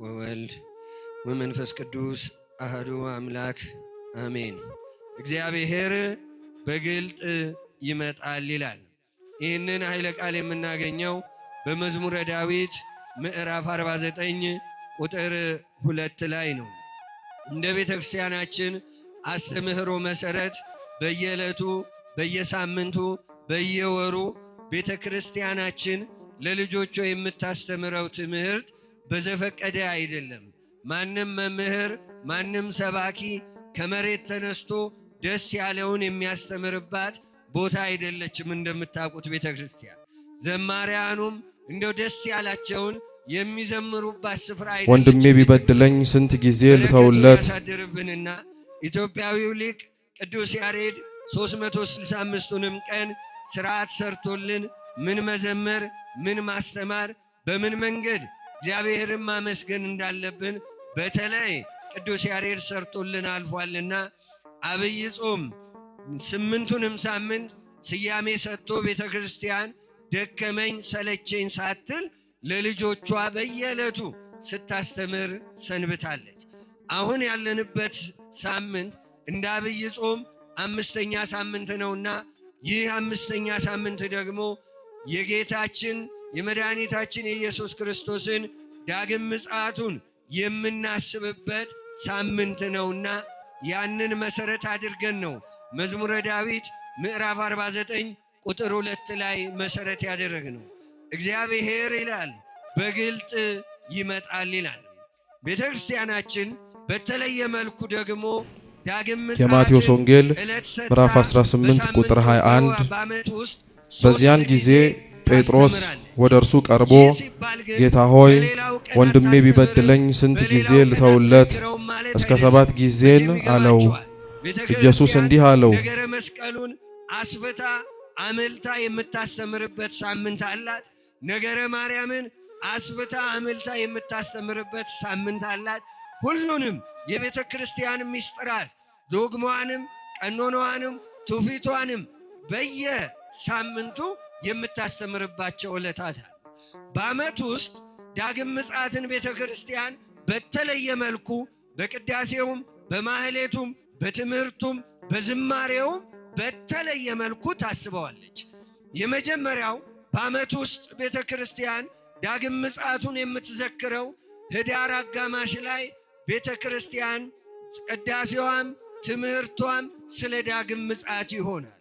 ወወልድ ወመንፈስ ቅዱስ አህዱ አምላክ አሜን። እግዚአብሔር በግልጥ ይመጣል ይላል። ይህንን ኃይለ ቃል የምናገኘው በመዝሙረ ዳዊት ምዕራፍ 49 ቁጥር 2 ላይ ነው። እንደ ቤተ ክርስቲያናችን አስተምህሮ መሰረት በየዕለቱ፣ በየሳምንቱ፣ በየወሩ ቤተ ክርስቲያናችን ለልጆቿ የምታስተምረው ትምህርት በዘፈቀደ አይደለም። ማንም መምህር፣ ማንም ሰባኪ ከመሬት ተነስቶ ደስ ያለውን የሚያስተምርባት ቦታ አይደለችም። እንደምታውቁት ቤተ ክርስቲያን ዘማሪያኑም እንደው ደስ ያላቸውን የሚዘምሩባት ስፍራ አይደለችም። ወንድሜ ቢበድለኝ ስንት ጊዜ በረከቱን ልተውለት? ያሳድርብንና ኢትዮጵያዊው ሊቅ ቅዱስ ያሬድ 365ቱንም ቀን ስርዓት ሰርቶልን ምን መዘመር፣ ምን ማስተማር፣ በምን መንገድ እግዚአብሔርን ማመስገን እንዳለብን በተለይ ቅዱስ ያሬድ ሰርቶልን አልፏልና አብይ ጾም 8ቱንም ሳምንት ስያሜ ሰጥቶ ቤተ ክርስቲያን ደከመኝ ሰለቸኝ ሳትል ለልጆቿ በየዕለቱ ስታስተምር ሰንብታለች። አሁን ያለንበት ሳምንት እንደ አብይ ጾም 5ኛ ሳምንት ነውና ይህ 5ኛ ሳምንት ደግሞ የጌታችን የመድኃኒታችን የኢየሱስ ክርስቶስን ዳግም ምጽአቱን የምናስብበት ሳምንት ነውና ያንን መሰረት አድርገን ነው መዝሙረ ዳዊት ምዕራፍ 49 ቁጥር 2 ላይ መሰረት ያደረግነው። እግዚአብሔር ይላል በግልጥ ይመጣል ይላል። ቤተክርስቲያናችን በተለየ መልኩ ደግሞ ዳግም ምጽአትን የማቴዎስ ወንጌል ዕለት ሰጥታ ምዕራፍ 18 በሳምንቱ ቁጥር 21 በዓመት ውስጥ በዚያን 3 ጊዜ ጊዜ ጴጥሮስ ታስተምራለች። ወደ እርሱ ቀርቦ ይህ ሲባል ግን ጌታ ሆይ በሌላው ቀን ወንድሜ አታስተምርም፣ ቢበድለኝ ስንት በሌላው ጊዜ ቀን ልተውለት? አትዘክረውም ማለት እስከ አይደለም። 7 ጊዜን መቼም አለው። ይገባችኋል። ቤተክርስቲያን ኢየሱስ እንዲህ አለው፣ ነገረ መስቀሉን አስፍታ አምልታ የምታስተምርበት ሳምንት አላት። ነገረ ማርያምን አስፍታ አምልታ የምታስተምርበት ሳምንት አላት። ሁሉንም የቤተ ክርስቲያን ምስጢራት ዶግማዋንም፣ ቀኖናዋንም፣ ትውፊቷንም በየሳምንቱ የምታስተምርባቸው ዕለታት አሉ። በዓመት ውስጥ ዳግም ምጽአትን ቤተ ክርስቲያን በተለየ መልኩ በቅዳሴውም፣ በማህሌቱም፣ በትምህርቱም፣ በዝማሬውም በተለየ መልኩ ታስበዋለች። የመጀመሪያው በዓመት ውስጥ ቤተ ክርስቲያን ዳግም ምጽአቱን የምትዘክረው ህዳር አጋማሽ ላይ ቤተ ክርስቲያን ቅዳሴዋም ትምህርቷም ስለ ዳግም ምጽአት ይሆናል።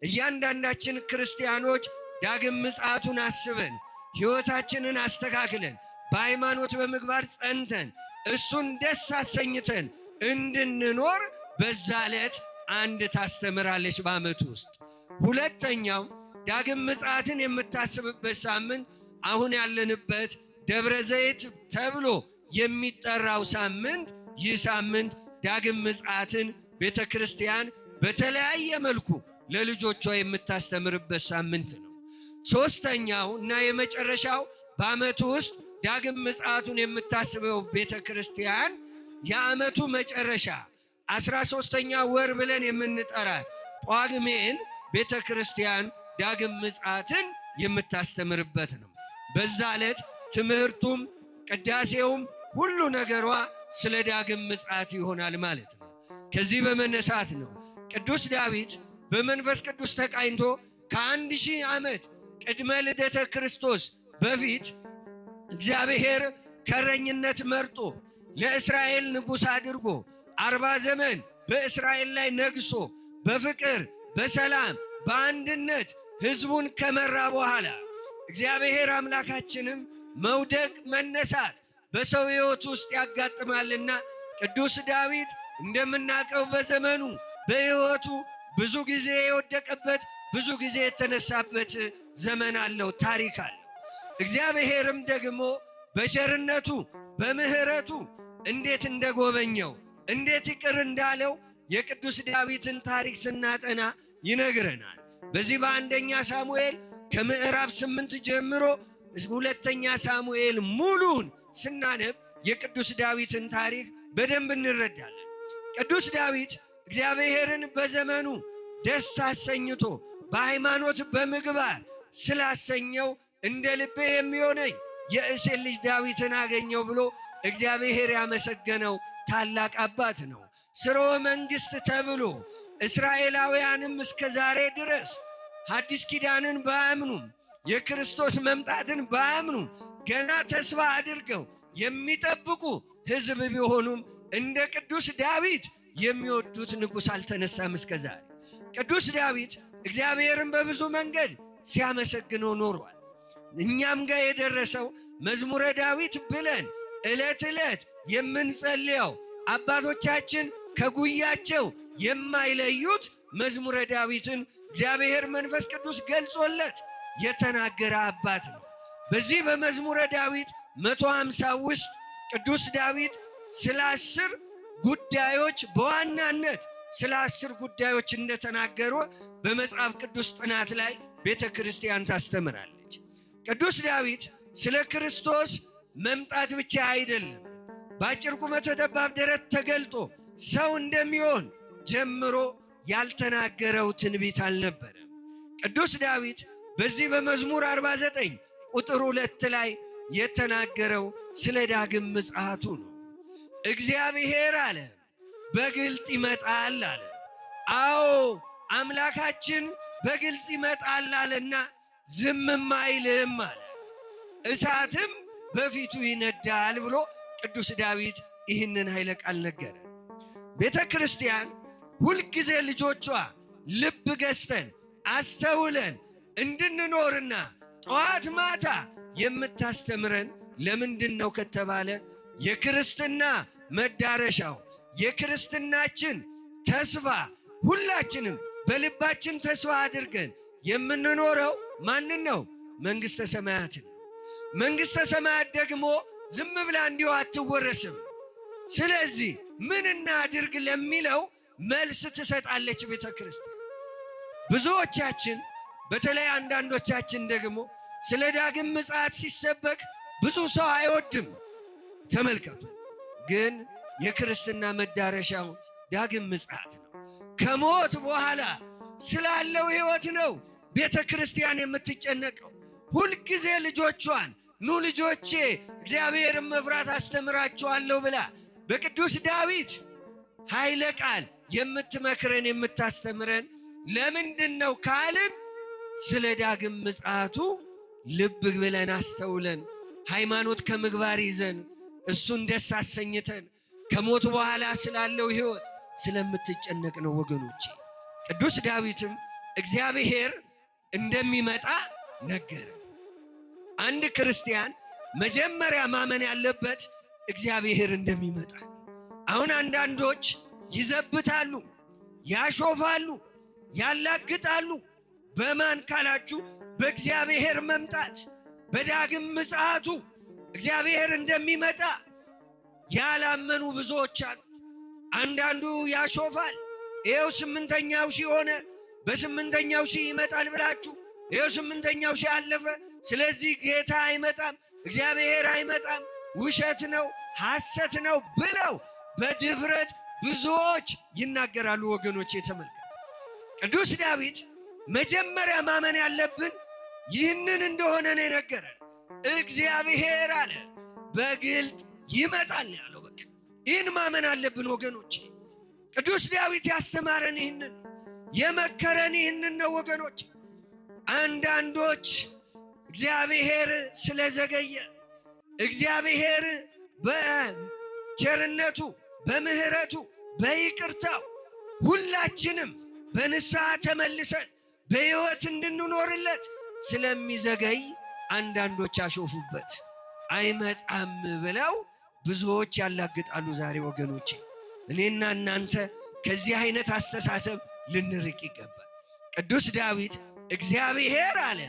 እያንዳንዳችን ክርስቲያኖች ዳግም ምጽአቱን አስበን ሕይወታችንን አስተካክለን በሃይማኖት በምግባር ጸንተን እሱን ደስ አሰኝተን እንድንኖር በዛ ዕለት አንድ ታስተምራለች በዓመቱ ውስጥ። ሁለተኛው ዳግም ምጽአትን የምታስብበት ሳምንት አሁን ያለንበት ደብረ ዘይት ተብሎ የሚጠራው ሳምንት፣ ይህ ሳምንት ዳግም ምጽአትን ቤተክርስቲያን በተለያየ መልኩ ለልጆቿ የምታስተምርበት ሳምንት ነው። ሶስተኛው እና የመጨረሻው በዓመቱ ውስጥ ዳግም ምጽአቱን የምታስበው ቤተክርስቲያን የዓመቱ መጨረሻ 13ኛ ወር ብለን የምንጠራት ጳጉሜን ቤተክርስቲያን ዳግም ምጽአትን የምታስተምርበት ነው። በዛ ዕለት ትምህርቱም ቅዳሴውም ሁሉ ነገሯ ስለ ዳግም ምጽአት ይሆናል ማለት ነው። ከዚህ በመነሳት ነው ቅዱስ ዳዊት በመንፈስ ቅዱስ ተቃኝቶ ከ1000 ዓመት ቅድመ ልደተ ክርስቶስ በፊት እግዚአብሔር ከረኝነት መርጦ ለእስራኤል ንጉሥ አድርጎ 40 ዘመን በእስራኤል ላይ ነግሶ በፍቅር በሰላም በአንድነት ሕዝቡን ከመራ በኋላ እግዚአብሔር አምላካችንም መውደቅ መነሳት በሰው ሕይወት ውስጥ ያጋጥማልና ቅዱስ ዳዊት እንደምናውቀው በዘመኑ በሕይወቱ ብዙ ጊዜ የወደቀበት ብዙ ጊዜ የተነሳበት ዘመን አለው፣ ታሪክ አለው። እግዚአብሔርም ደግሞ በቸርነቱ በምሕረቱ እንዴት እንደጎበኘው እንዴት ይቅር እንዳለው የቅዱስ ዳዊትን ታሪክ ስናጠና ይነግረናል። በዚህ በአንደኛ ሳሙኤል ከምዕራፍ 8 ጀምሮ ሁለተኛ ሳሙኤል ሙሉን ስናነብ የቅዱስ ዳዊትን ታሪክ በደንብ እንረዳለን። ቅዱስ ዳዊት እግዚአብሔርን በዘመኑ ደስ አሰኝቶ በሃይማኖት በምግባር ስላሰኘው እንደ ልቤ የሚሆነኝ የእሴይ ልጅ ዳዊትን አገኘው ብሎ እግዚአብሔር ያመሰገነው ታላቅ አባት ነው። ስርወ መንግሥት ተብሎ እስራኤላውያንም እስከ ዛሬ ድረስ ሐዲስ ኪዳንን ባያምኑም፣ የክርስቶስ መምጣትን ባያምኑም፣ ገና ተስፋ አድርገው የሚጠብቁ ሕዝብ ቢሆኑም እንደ ቅዱስ ዳዊት የሚወዱት ንጉሥ አልተነሳም እስከ ዛሬ። ቅዱስ ዳዊት እግዚአብሔርን በብዙ መንገድ ሲያመሰግነው ኖሯል። እኛም ጋር የደረሰው መዝሙረ ዳዊት ብለን ዕለት ዕለት የምንጸልየው፣ አባቶቻችን ከጉያቸው የማይለዩት መዝሙረ ዳዊትን እግዚአብሔር መንፈስ ቅዱስ ገልጾለት የተናገረ አባት ነው። በዚህ በመዝሙረ ዳዊት 150 ውስጥ ቅዱስ ዳዊት ስለ 10 ጉዳዮች፣ በዋናነት ስለ 10 ጉዳዮች እንደተናገሩ በመጽሐፍ ቅዱስ ጥናት ላይ ቤተ ክርስቲያን ታስተምራለች። ቅዱስ ዳዊት ስለ ክርስቶስ መምጣት ብቻ አይደለም፣ በአጭር ቁመተ ጠባብ ደረት ተገልጦ ሰው እንደሚሆን ጀምሮ ያልተናገረው ትንቢት አልነበረም። ቅዱስ ዳዊት በዚህ በመዝሙር 49 ቁጥር 2 ላይ የተናገረው ስለ ዳግም ምጽአቱ ነው። እግዚአብሔር አለ በግልጥ ይመጣል አለ። አዎ፣ አምላካችን በግልጽ ይመጣል አለና ዝምም አይልም አለ። እሳትም በፊቱ ይነዳል ብሎ ቅዱስ ዳዊት ይህንን ኃይለ ቃል ነገረ። ቤተ ክርስቲያን ሁልጊዜ ልጆቿ ልብ ገዝተን አስተውለን እንድንኖርና ጠዋት ማታ የምታስተምረን ለምንድን ነው ከተባለ፣ የክርስትና መዳረሻው፣ የክርስትናችን ተስፋ፣ ሁላችንም በልባችን ተስፋ አድርገን የምንኖረው ማንን ነው? መንግሥተ ሰማያትን። መንግሥተ ሰማያት ደግሞ ዝም ብላ እንዲሁ አትወረስም። ስለዚህ ምን እናድርግ ለሚለው መልስ ትሰጣለች ቤተ ክርስቲያን። ብዙዎቻችን፣ በተለይ አንዳንዶቻችን ደግሞ ስለ ዳግም ምጽአት ሲሰበክ ብዙ ሰው አይወድም። ተመልከቱ፣ ግን የክርስትና መዳረሻው ዳግም ምጽአት ነው። ከሞት በኋላ ስላለው ሕይወት ነው ቤተ ክርስቲያን የምትጨነቀው። ሁልጊዜ ልጆቿን ኑ ልጆቼ፣ እግዚአብሔርን መፍራት አስተምራችኋለሁ ብላ በቅዱስ ዳዊት ኃይለ ቃል የምትመክረን፣ የምታስተምረን ለምንድን ነው ካልን፣ ስለ ዳግም ምጽአቱ ልብ ብለን አስተውለን፣ ሃይማኖት ከምግባር ይዘን፣ እሱን ደስ አሰኝተን ከሞት በኋላ ስላለው ሕይወት ስለምትጨነቅ ነው ወገኖቼ። ቅዱስ ዳዊትም እግዚአብሔር እንደሚመጣ ነገረ። አንድ ክርስቲያን መጀመሪያ ማመን ያለበት እግዚአብሔር እንደሚመጣ። አሁን አንዳንዶች ይዘብታሉ፣ ያሾፋሉ፣ ያላግጣሉ። በማን ካላችሁ በእግዚአብሔር መምጣት፣ በዳግም ምጽአቱ እግዚአብሔር እንደሚመጣ ያላመኑ ብዙዎች አሉ። አንዳንዱ ያሾፋል። ይኸው 8ኛው ሺህ ሆነ፣ በ8ኛው ሺህ ይመጣል ብላችሁ ይኸው 8ኛው ሺህ አለፈ። ስለዚህ ጌታ አይመጣም፣ እግዚአብሔር አይመጣም፣ ውሸት ነው፣ ሐሰት ነው ብለው በድፍረት ብዙዎች ይናገራሉ። ወገኖች ተመልከቱ። ቅዱስ ዳዊት መጀመሪያ ማመን ያለብን ይህንን እንደሆነ ነው የነገረን። እግዚአብሔር አለ በግልጥ ይመጣል ያለው። በቃ ይህን ማመን አለብን ወገኖቼ። ቅዱስ ዳዊት ያስተማረን ይህንን፣ የመከረን ይህንን ነው ወገኖች። አንዳንዶች እግዚአብሔር ስለዘገየ፣ እግዚአብሔር በቸርነቱ፣ በምሕረቱ፣ በይቅርታው ሁላችንም በንስሐ ተመልሰን በሕይወት እንድንኖርለት ስለሚዘገይ አንዳንዶች አሾፉበት። አይመጣም ብለው ብዙዎች ያላግጣሉ ዛሬ ወገኖቼ። እኔና እናንተ ከዚህ አይነት አስተሳሰብ ልንርቅ ይገባል። ቅዱስ ዳዊት እግዚአብሔር አለ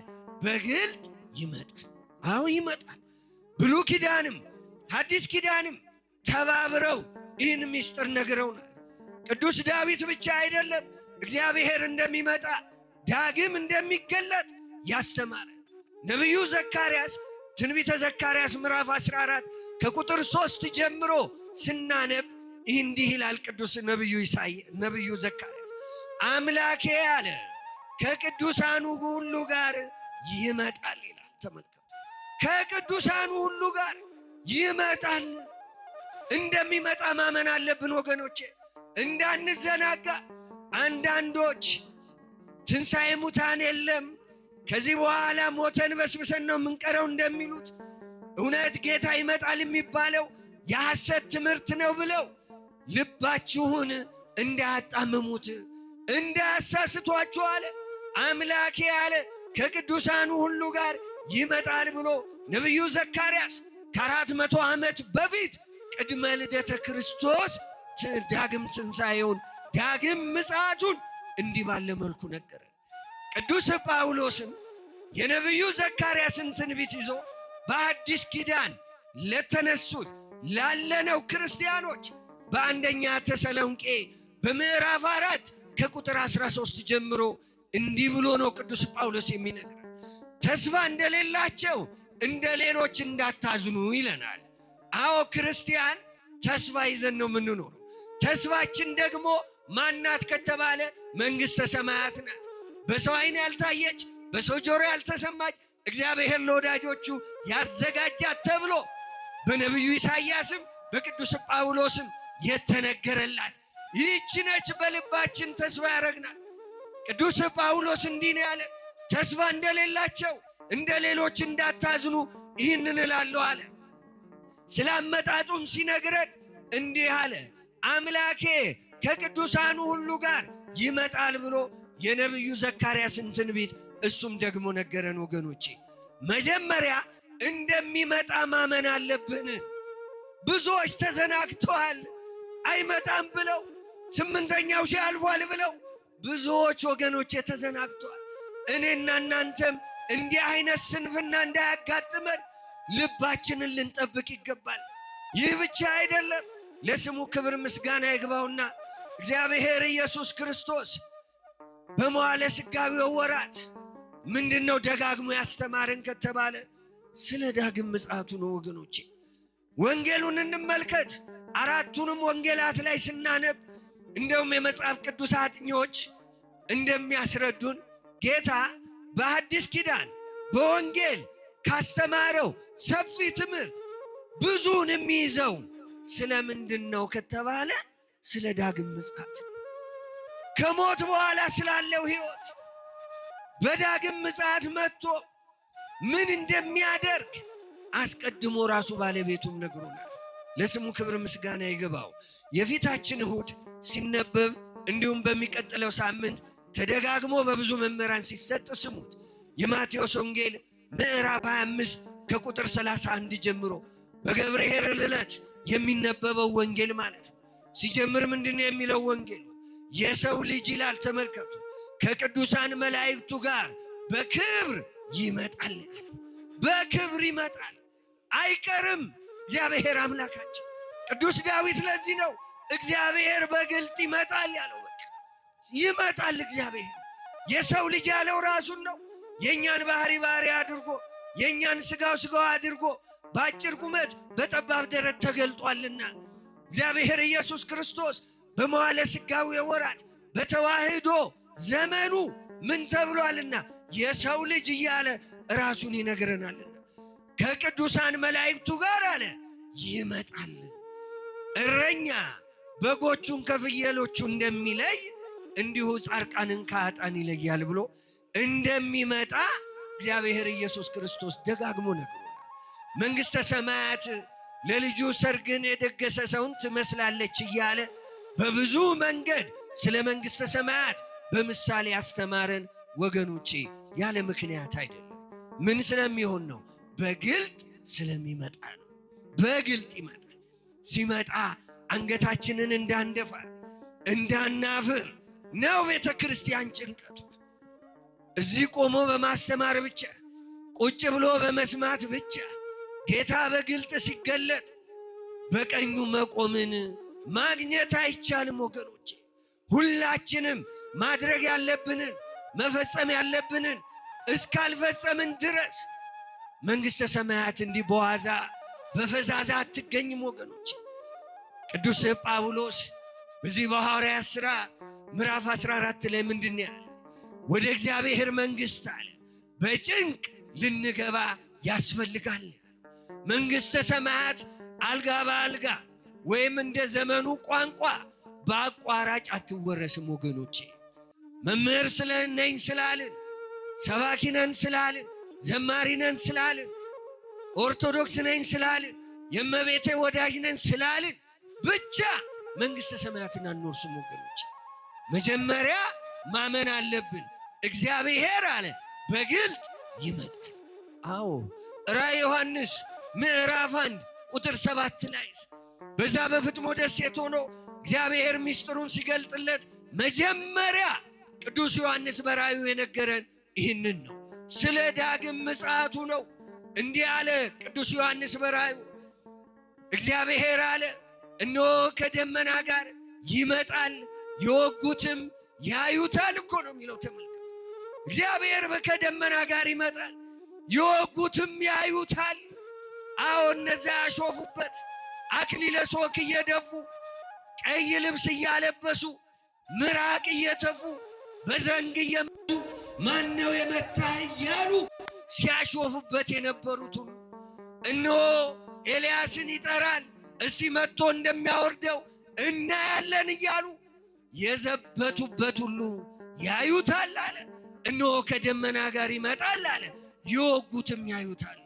በግልጥ ይመጣል። አዎ ይመጣል። ብሉይ ኪዳንም ሐዲስ ኪዳንም ተባብረው ይህን ምስጢር ነግረውናል። ቅዱስ ዳዊት ብቻ አይደለም እግዚአብሔር እንደሚመጣ፣ ዳግም እንደሚገለጥ ያስተማረ። ነቢዩ ዘካርያስ ትንቢተ ዘካርያስ ምዕራፍ 14 ከቁጥር 3 ጀምሮ ስናነብ ይህ እንዲህ ይላል። ቅዱስ ነቢዩ ኢሳይ፣ ነቢዩ ዘካርያስ አምላኬ አለ ከቅዱሳኑ ሁሉ ጋር ይመጣል ይላል። ተመልከቱ፣ ከቅዱሳኑ ሁሉ ጋር ይመጣል። እንደሚመጣ ማመን አለብን ወገኖቼ፣ እንዳንዘናጋ። አንዳንዶች ትንሣኤ ሙታን የለም ከዚህ በኋላ ሞተን በስብሰን ነው የምንቀረው እንደሚሉት እውነት ጌታ ይመጣል የሚባለው የሐሰት ትምህርት ነው ብለው ልባችሁን እንዳያጣምሙት እንዳያሳስቷችሁ አለ። አምላኬ አለ ከቅዱሳኑ ሁሉ ጋር ይመጣል ብሎ ነቢዩ ዘካርያስ ከ400 ዓመት በፊት ቅድመ ልደተ ክርስቶስ ዳግም ትንሣኤውን ዳግም ምጽአቱን እንዲህ ባለ መልኩ ነገረ። ቅዱስ ጳውሎስም የነቢዩ ዘካርያስን ትንቢት ይዞ በአዲስ ኪዳን ለተነሱት ላለነው ክርስቲያኖች በአንደኛ ተሰሎንቄ በምዕራፍ 4 ከቁጥር 13 ጀምሮ እንዲህ ብሎ ነው ቅዱስ ጳውሎስ የሚነግረን። ተስፋ እንደሌላቸው እንደ ሌሎች እንዳታዝኑ ይለናል። አዎ ክርስቲያን ተስፋ ይዘን ነው የምንኖረው። ተስፋችን ደግሞ ማናት ከተባለ መንግሥተ ሰማያት ናት። በሰው ዓይን ያልታየች በሰው ጆሮ ያልተሰማች እግዚአብሔር ለወዳጆቹ ያዘጋጃት ተብሎ በነቢዩ ኢሳይያስም በቅዱስ ጳውሎስም የተነገረላት ይህች ነች። በልባችን ተስፋ ያረግናል። ቅዱስ ጳውሎስ እንዲህ ነው ያለ፣ ተስፋ እንደሌላቸው እንደ ሌሎች እንዳታዝኑ ይህንን እላለሁ አለ። ስላመጣጡም ሲነግረን እንዲህ አለ፣ አምላኬ ከቅዱሳኑ ሁሉ ጋር ይመጣል ብሎ የነቢዩ ዘካርያስን ትንቢት እሱም ደግሞ ነገረን። ወገኖቼ መጀመሪያ እንደሚመጣ ማመን አለብን። ብዙዎች ተዘናግተዋል። አይመጣም ብለው 8ኛው ሺህ አልፏል ብለው ብዙዎች ወገኖቼ ተዘናግተዋል። እኔና እናንተም እንዲህ አይነት ስንፍና እንዳያጋጥመን ልባችንን ልንጠብቅ ይገባል። ይህ ብቻ አይደለም። ለስሙ ክብር ምስጋና ይግባውና እግዚአብሔር ኢየሱስ ክርስቶስ በመዋዕለ ሥጋዌው ወራት ምንድነው ደጋግሞ ያስተማረን ከተባለ ስለ ዳግም ምጽአቱ ነው። ወገኖቼ ወንጌሉን እንመልከት። አራቱንም ወንጌላት ላይ ስናነብ እንደውም የመጽሐፍ ቅዱስ አጥኚዎች እንደሚያስረዱን ጌታ በሐዲስ ኪዳን በወንጌል ካስተማረው ሰፊ ትምህርት ብዙውን የሚይዘው ስለምንድን ነው ከተባለ ስለ ዳግም ምጽአት፣ ከሞት በኋላ ስላለው ሕይወት፣ በዳግም ምጽአት መጥቶ ምን እንደሚያደርግ አስቀድሞ ራሱ ባለቤቱም ነግሮናል። ለስሙ ክብር ምስጋና ይግባው። የፊታችን እሁድ ሲነበብ እንዲሁም በሚቀጥለው ሳምንት ተደጋግሞ በብዙ መምህራን ሲሰጥ ስሙት። የማቴዎስ ወንጌል ምዕራፍ 25 ከቁጥር 31 ጀምሮ በገብርኄር ዕለት የሚነበበው ወንጌል ማለት ነው። ሲጀምር ምንድነው የሚለው ወንጌሉ? የሰው ልጅ ይላል። ተመልከቱ፣ ከቅዱሳን መላእክቱ ጋር በክብር ይመጣል። በክብር ይመጣል፣ አይቀርም። እግዚአብሔር አምላካችን ቅዱስ ዳዊት ለዚህ ነው እግዚአብሔር በግልጥ ይመጣል ያለው። በቃ ይመጣል እግዚአብሔር። የሰው ልጅ ያለው ራሱን ነው። የኛን ባህሪ ባህሪ አድርጎ የኛን ስጋው ስጋው አድርጎ በአጭር ቁመት በጠባብ ደረት ተገልጧልና እግዚአብሔር ኢየሱስ ክርስቶስ በመዋዕለ ሥጋዌ ወራት በተዋህዶ ዘመኑ ምን ተብሏልና የሰው ልጅ እያለ ራሱን ይነግረናልና ከቅዱሳን መላእክቱ ጋር አለ ይመጣል። እረኛ በጎቹን ከፍየሎቹ እንደሚለይ እንዲሁ ጻድቃንን ከኃጥአን ይለያል ብሎ እንደሚመጣ እግዚአብሔር ኢየሱስ ክርስቶስ ደጋግሞ ነግሮናል። መንግሥተ ሰማያት ለልጁ ሰርግን የደገሰ ሰውን ትመስላለች እያለ በብዙ መንገድ ስለ መንግሥተ ሰማያት በምሳሌ ያስተማረን ወገኖቼ ያለ ምክንያት አይደለም። ምን ስለሚሆን ነው? በግልጥ ስለሚመጣ ነው። በግልጥ ይመጣል። ሲመጣ አንገታችንን እንዳንደፋ እንዳናፍር ነው ቤተ ክርስቲያን ጭንቀቱ። እዚህ ቆሞ በማስተማር ብቻ ቁጭ ብሎ በመስማት ብቻ ጌታ በግልጥ ሲገለጥ በቀኙ መቆምን ማግኘት አይቻልም ወገኖቼ። ሁላችንም ማድረግ ያለብንን መፈጸም ያለብንን እስካልፈጸምን ድረስ መንግሥተ ሰማያት እንዲህ በዋዛ በፈዛዛ አትገኝም ወገኖቼ። ቅዱስ ጳውሎስ በዚህ በሐዋርያት ሥራ ምዕራፍ 14 ላይ ምንድን ያለ? ወደ እግዚአብሔር መንግሥት አለ በጭንቅ ልንገባ ያስፈልጋል። መንግሥተ ሰማያት አልጋ በአልጋ ወይም እንደ ዘመኑ ቋንቋ በአቋራጭ አትወረስም ወገኖቼ። መምህር ስለነኝ ስላልን፣ ሰባኪ ነን ስላልን፣ ዘማሪ ነን ስላልን፣ ኦርቶዶክስ ነኝ ስላልን፣ የእመቤቴ ወዳጅ ነን ስላልን ብቻ መንግሥተ ሰማያትን አንወርስም ወገኖቼ። መጀመሪያ ማመን አለብን። እግዚአብሔር አለ በግልጥ ይመጣል። አዎ ራእየ ዮሐንስ ምዕራፍ 1 ቁጥር 7 ላይ በዛ በፍጥሞ ደሴት ሆኖ እግዚአብሔር ምስጢሩን ሲገልጥለት መጀመሪያ ቅዱስ ዮሐንስ በራእዩ የነገረን ይህንን ነው። ስለ ዳግም ምጽአቱ ነው። እንዲህ አለ ቅዱስ ዮሐንስ በራእዩ፣ እግዚአብሔር አለ እነሆ ከደመና ጋር ይመጣል፣ የወጉትም ያዩታል እኮ ነው የሚለው። ተመልከቱ፣ እግዚአብሔር ከደመና ጋር ይመጣል፣ የወጉትም ያዩታል። አዎ እነዚያ ያሾፉበት አክሊለ ሦክ እየደፉ ቀይ ልብስ እያለበሱ ምራቅ እየተፉ በዘንግ እየመቱ ማነው የመታ እያሉ ሲያሾፉበት የነበሩት ሁሉ እነሆ ኤልያስን ይጠራል፣ እስቲ መጥቶ እንደሚያወርደው እናያለን እያሉ የዘበቱበት ሁሉ ያዩታል አለ። እነሆ ከደመና ጋር ይመጣል አለ፣ የወጉትም ያዩታል።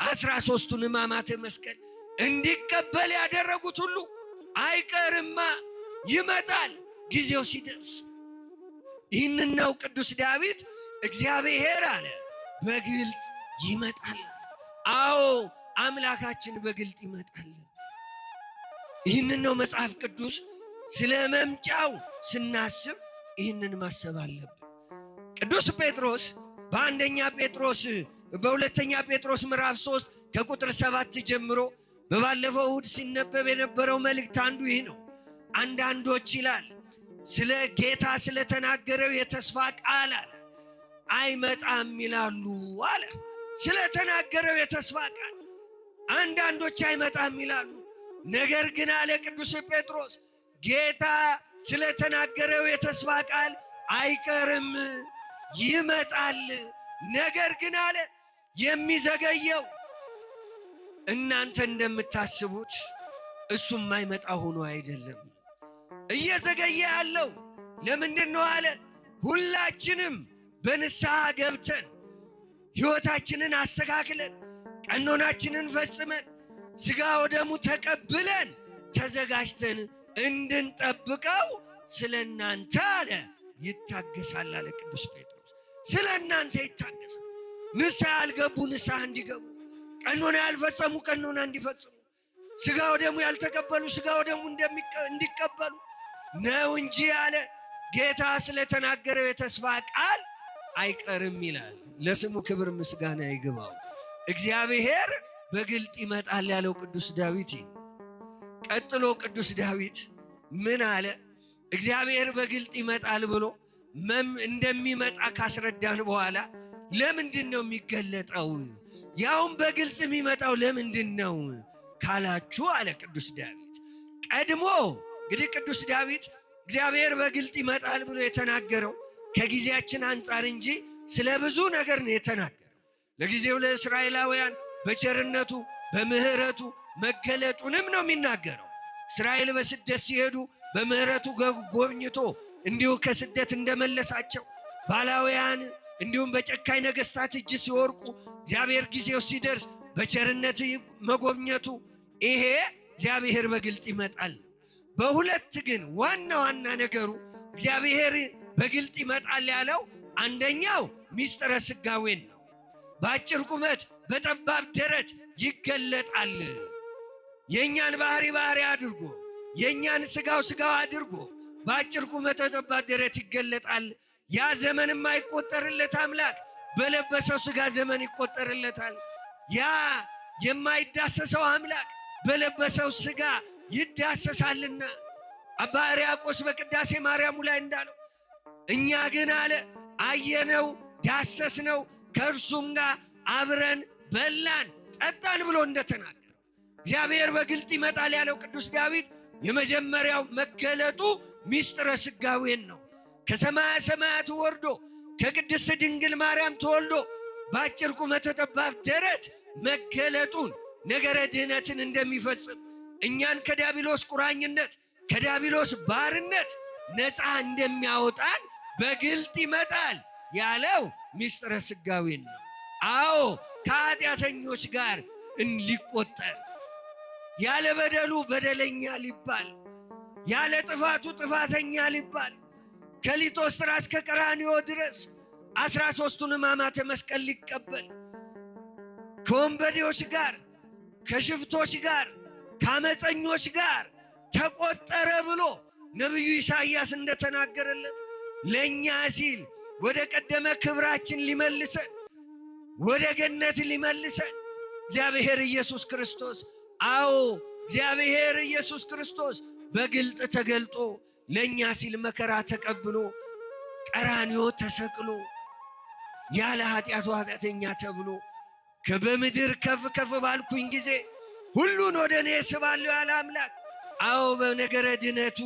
13ቱን ሕማማተ መስቀል እንዲቀበል ያደረጉት ሁሉ አይቀርማ ይመጣል ጊዜው ሲደርስ። ይህንን ነው ቅዱስ ዳዊት እግዚአብሔር አለ በግልጽ ይመጣል። አዎ አምላካችን በግልጥ ይመጣል። ይህንን ነው መጽሐፍ ቅዱስ ስለ መምጫው ስናስብ ይህንን ማሰብ አለብን። ቅዱስ ጴጥሮስ በአንደኛ ጴጥሮስ በሁለተኛ ጴጥሮስ ምዕራፍ 3 ከቁጥር 7 ጀምሮ በባለፈው እሁድ ሲነበብ የነበረው መልእክት አንዱ ይህ ነው። አንዳንዶች ይላል ስለ ጌታ ስለተናገረው የተስፋ ቃል አለ አይመጣም ይላሉ አለ። ስለተናገረው የተስፋ ቃል አንዳንዶች አይመጣም ይላሉ። ነገር ግን አለ ቅዱስ ጴጥሮስ ጌታ ስለተናገረው የተስፋ ቃል አይቀርም ይመጣል። ነገር ግን አለ የሚዘገየው እናንተ እንደምታስቡት እሱም የማይመጣ ሆኖ አይደለም። እየዘገየ ያለው ለምንድን ነው አለ? ሁላችንም በንስሐ ገብተን ሕይወታችንን አስተካክለን ቀኖናችንን ፈጽመን ሥጋ ወደሙ ተቀብለን ተዘጋጅተን እንድንጠብቀው ስለናንተ አለ ይታገሳል አለ ቅዱስ ጴጥሮስ። ስለናንተ ይታገሳል። ንስሐ ያልገቡ ንስሐ እንዲገቡ፣ ቀኖና ያልፈጸሙ ቀኖና እንዲፈጽሙ፣ ሥጋ ወደሙ ያልተቀበሉ ሥጋ ወደሙ እንዲቀበሉ ነው እንጂ አለ ጌታ ስለተናገረው የተስፋ ቃል አይቀርም ይላል። ለስሙ ክብር ምስጋና ይግባው። እግዚአብሔር በግልጥ ይመጣል ያለው ቅዱስ ዳዊት። ቀጥሎ ቅዱስ ዳዊት ምን አለ? እግዚአብሔር በግልጥ ይመጣል ብሎ እንደሚመጣ ካስረዳን በኋላ ለምንድን ነው የሚገለጠው? ያውም በግልጽ የሚመጣው ለምንድን ነው ካላችሁ አለ ቅዱስ ዳዊት። ቀድሞ እንግዲህ ቅዱስ ዳዊት እግዚአብሔር በግልጥ ይመጣል ብሎ የተናገረው ከጊዜያችን አንጻር እንጂ ስለ ብዙ ነገር ነው የተናገረው። ለጊዜው ለእስራኤላውያን በቸርነቱ በምሕረቱ መገለጡንም ነው የሚናገረው። እስራኤል በስደት ሲሄዱ በምሕረቱ ጎብኝቶ እንዲሁ ከስደት እንደመለሳቸው፣ ባላውያን እንዲሁም በጨካኝ ነገሥታት እጅ ሲወርቁ እግዚአብሔር ጊዜው ሲደርስ በቸርነት መጎብኘቱ፣ ይሄ እግዚአብሔር በግልጥ ይመጣል። በሁለት ግን ዋና ዋና ነገሩ እግዚአብሔር በግልጥ ይመጣል ያለው አንደኛው ሚስጥረ ሥጋዌን ነው። በአጭር ቁመት በጠባብ ደረት ይገለጣል። የእኛን ባህሪ ባህሪ አድርጎ የእኛን ስጋው ስጋው አድርጎ በአጭር ቁመት በጠባብ ደረት ይገለጣል። ያ ዘመን የማይቆጠርለት አምላክ በለበሰው ስጋ ዘመን ይቆጠርለታል። ያ የማይዳሰሰው አምላክ በለበሰው ስጋ ይዳሰሳልና አባ ሕርያቆስ በቅዳሴ ማርያሙ ላይ እንዳለው እኛ ግን አለ አየነው፣ ዳሰስነው፣ ከእርሱም ጋር አብረን በላን ጠጣን ብሎ እንደተናገረው እግዚአብሔር በግልጥ ይመጣል ያለው ቅዱስ ዳዊት የመጀመሪያው መገለጡ ሚስጥረ ሥጋዌን ነው። ከሰማያ ሰማያት ወርዶ ከቅድስት ድንግል ማርያም ተወልዶ በአጭር ቁመተ ጠባብ ደረት መገለጡን ነገረ ድኅነትን እንደሚፈጽም እኛን ከዲያብሎስ ቁራኝነት ከዲያብሎስ ባርነት ነፃ እንደሚያወጣን በግልጥ ይመጣል ያለው ሚስጥረ ሥጋዌን ነው። አዎ ከኃጢአተኞች ጋር ሊቆጠር፣ ያለ በደሉ በደለኛ ሊባል፣ ያለ ጥፋቱ ጥፋተኛ ሊባል፣ ከሊቶስጥራ እስከ ቀራንዮ ድረስ 13ቱን ሕማማተ መስቀል ሊቀበል፣ ከወንበዴዎች ጋር፣ ከሽፍቶች ጋር፣ ከአመፀኞች ጋር ተቆጠረ ብሎ ነቢዩ ኢሳይያስ እንደተናገረለት ለእኛ ሲል ወደ ቀደመ ክብራችን ሊመልሰን፣ ወደ ገነት ሊመልሰን እግዚአብሔር ኢየሱስ ክርስቶስ፣ አዎ እግዚአብሔር ኢየሱስ ክርስቶስ በግልጥ ተገልጦ ለእኛ ሲል መከራ ተቀብሎ ቀራንዮ ተሰቅሎ ያለ ኃጢአቱ ኃጢአተኛ ተብሎ በምድር ከፍ ከፍ ባልኩኝ ጊዜ ሁሉን ወደ እኔ ስባለሁ ያለ አምላክ፣ አዎ በነገረ ድነቱ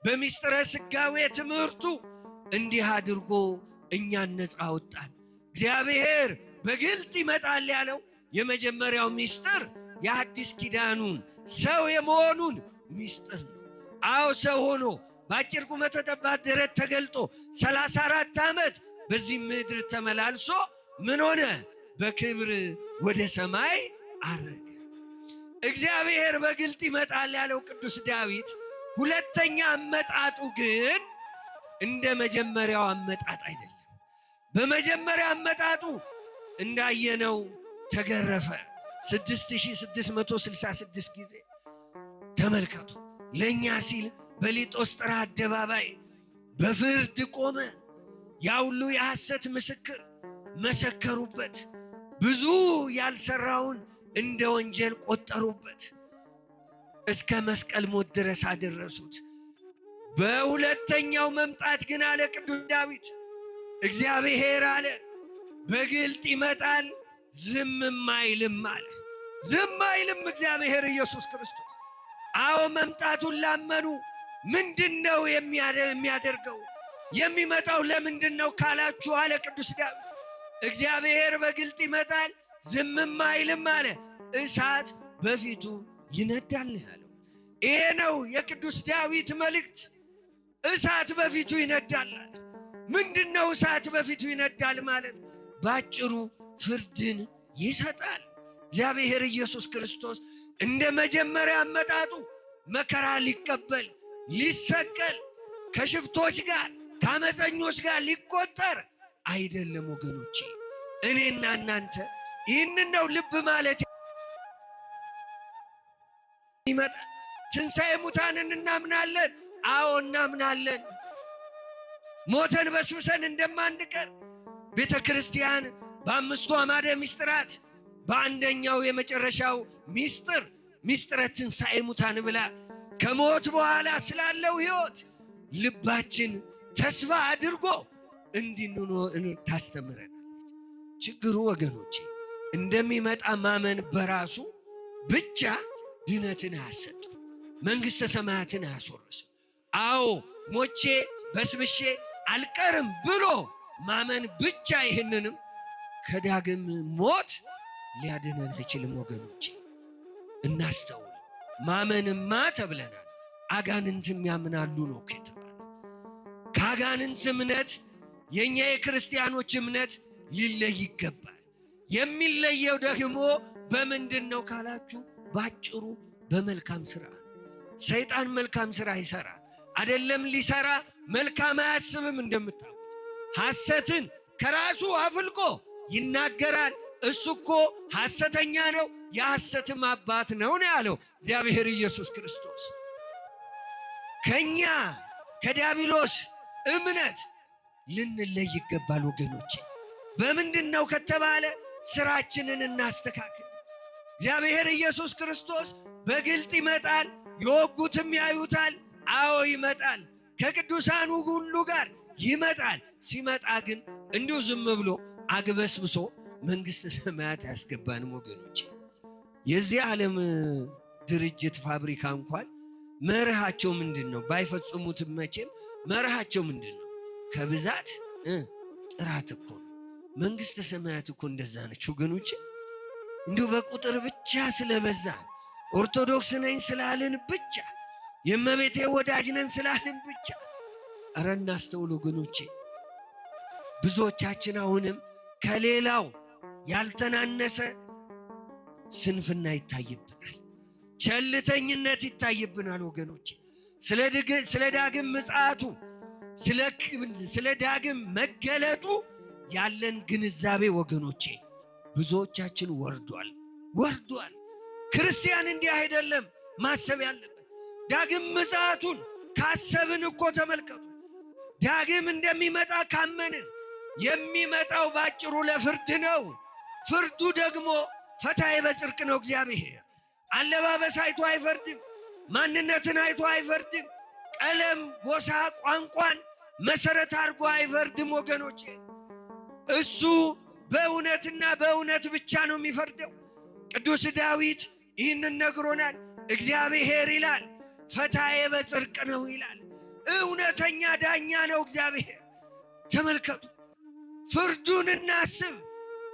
በሚስጥረ ሥጋዌ ትምህርቱ እንዲህ አድርጎ እኛን ነፃ አወጣን። እግዚአብሔር በግልጥ ይመጣል ያለው የመጀመሪያው ሚስጥር የአዲስ ኪዳኑን ሰው የመሆኑን ሚስጥር ነው። አዎ ሰው ሆኖ በአጭር ቁመተ ጠባብ ደረት ተገልጦ 34 ዓመት በዚህ ምድር ተመላልሶ ምን ሆነ? በክብር ወደ ሰማይ አረገ። እግዚአብሔር በግልጥ ይመጣል ያለው ቅዱስ ዳዊት ሁለተኛ አመጣጡ ግን እንደ መጀመሪያው አመጣጥ አይደለም። በመጀመሪያ አመጣጡ እንዳየነው ተገረፈ 6666 ጊዜ። ተመልከቱ። ለኛ ሲል በሊጦስጥራ አደባባይ በፍርድ ቆመ። ያ ሁሉ የሐሰት ምስክር መሰከሩበት። ብዙ ያልሰራውን እንደ ወንጀል ቆጠሩበት። እስከ መስቀል ሞት ድረስ አደረሱት። በሁለተኛው መምጣት ግን አለ ቅዱስ ዳዊት፣ እግዚአብሔር አለ በግልጥ ይመጣል ዝምም አይልም አለ። ዝም አይልም እግዚአብሔር ኢየሱስ ክርስቶስ። አዎ መምጣቱን ላመኑ ምንድነው የሚያደርገው? የሚመጣው ለምንድነው ካላችሁ አለ ቅዱስ ዳዊት፣ እግዚአብሔር በግልጥ ይመጣል ዝምም አይልም አለ። እሳት በፊቱ ይነዳል ነው ያለው። ይሄ ነው የቅዱስ ዳዊት መልእክት። እሳት በፊቱ ይነዳል አለ። ምንድነው እሳት በፊቱ ይነዳል ማለት? ባጭሩ ፍርድን ይሰጣል። እግዚአብሔር ኢየሱስ ክርስቶስ እንደ መጀመሪያ አመጣጡ መከራ ሊቀበል፣ ሊሰቀል፣ ከሽፍቶች ጋር ከአመፀኞች ጋር ሊቆጠር አይደለም ወገኖቼ። እኔና እናንተ ይህንን ነው ልብ ማለት ይመጣ። ትንሣኤ ሙታንን እናምናለን። አዎ እናምናለን። ሞተን በስብሰን እንደማንቀር ቤተ ክርስቲያን በአምስቱ አዕማደ ምስጢራት በአንደኛው የመጨረሻው ሚስጥር ሚስጥረ ትንሣኤ ሙታን ብላ ከሞት በኋላ ስላለው ሕይወት ልባችን ተስፋ አድርጎ እንዲንኖር ታስተምረናለች። ችግሩ ወገኖቼ እንደሚመጣ ማመን በራሱ ብቻ ድነትን አያሰጥም፣ መንግሥተ ሰማያትን አያስወርስም። አዎ ሞቼ በስብሼ አልቀርም ብሎ ማመን ብቻ ይህንንም ከዳግም ሞት ሊያድነን አይችልም። ወገኖቼ እናስተውል። ማመንማ ተብለናል፣ አጋንንትም ያምናሉ ነው የተባለው። ከአጋንንት እምነት የእኛ የክርስቲያኖች እምነት ሊለይ ይገባል። የሚለየው ደግሞ በምንድን ነው ካላችሁ፣ ባጭሩ በመልካም ስራ። ሰይጣን መልካም ስራ ይሰራ አይደለም፣ ሊሰራ መልካም አያስብም። እንደምታውቁት ሐሰትን ከራሱ አፍልቆ ይናገራል። እሱ እኮ ሐሰተኛ ነው፣ የሐሰትም አባት ነው ነው ያለው እግዚአብሔር ኢየሱስ ክርስቶስ። ከኛ ከዲያብሎስ እምነት ልንለይ ይገባል ወገኖቼ። በምንድን ነው ከተባለ ስራችንን እናስተካክል። እግዚአብሔር ኢየሱስ ክርስቶስ በግልጥ ይመጣል፣ የወጉትም ያዩታል። አዎ ይመጣል፣ ከቅዱሳኑ ሁሉ ጋር ይመጣል። ሲመጣ ግን እንዲሁ ዝም ብሎ አግበስብሶ መንግሥተ ሰማያት አያስገባንም ወገኖቼ። የዚህ ዓለም ድርጅት ፋብሪካ እንኳን መርሃቸው ምንድን ነው? ባይፈጽሙትም መቼም መርሃቸው ምንድን ነው? ከብዛት ጥራት እኮ ነው። መንግሥተ ሰማያት እኮ እንደዛ ነች ወገኖቼ። እንዲሁ በቁጥር ብቻ ስለበዛ ኦርቶዶክስ ነኝ ስላልን ብቻ፣ የእመቤቴ ወዳጅ ነን ስላልን ብቻ፣ እረ እናስተውል ወገኖቼ። ብዙዎቻችን አሁንም ከሌላው ያልተናነሰ ስንፍና ይታይብናል፣ ቸልተኝነት ይታይብናል ወገኖቼ። ስለ ዳግም ምጽአቱ፣ ስለ ዳግም መገለጡ ያለን ግንዛቤ ወገኖቼ ብዙዎቻችን ወርዷል ወርዷል። ክርስቲያን እንዲህ አይደለም ማሰብ ያለበት። ዳግም ምጽአቱን ካሰብን እኮ ተመልከቱ፣ ዳግም እንደሚመጣ ካመንን የሚመጣው ባጭሩ ለፍርድ ነው። ፍርዱ ደግሞ ፈታሔ በጽድቅ ነው። እግዚአብሔር አለባበስ አይቶ አይፈርድም። ማንነትን አይቶ አይፈርድም። ቀለም፣ ጎሳ፣ ቋንቋን መሰረት አድርጎ አይፈርድም ወገኖቼ። እሱ በእውነትና በእውነት ብቻ ነው የሚፈርደው። ቅዱስ ዳዊት ይህንን ነግሮናል። እግዚአብሔር ይላል ፈታሔ በጽድቅ ነው ይላል። እውነተኛ ዳኛ ነው እግዚአብሔር። ተመልከቱ፣ ፍርዱን እናስብ።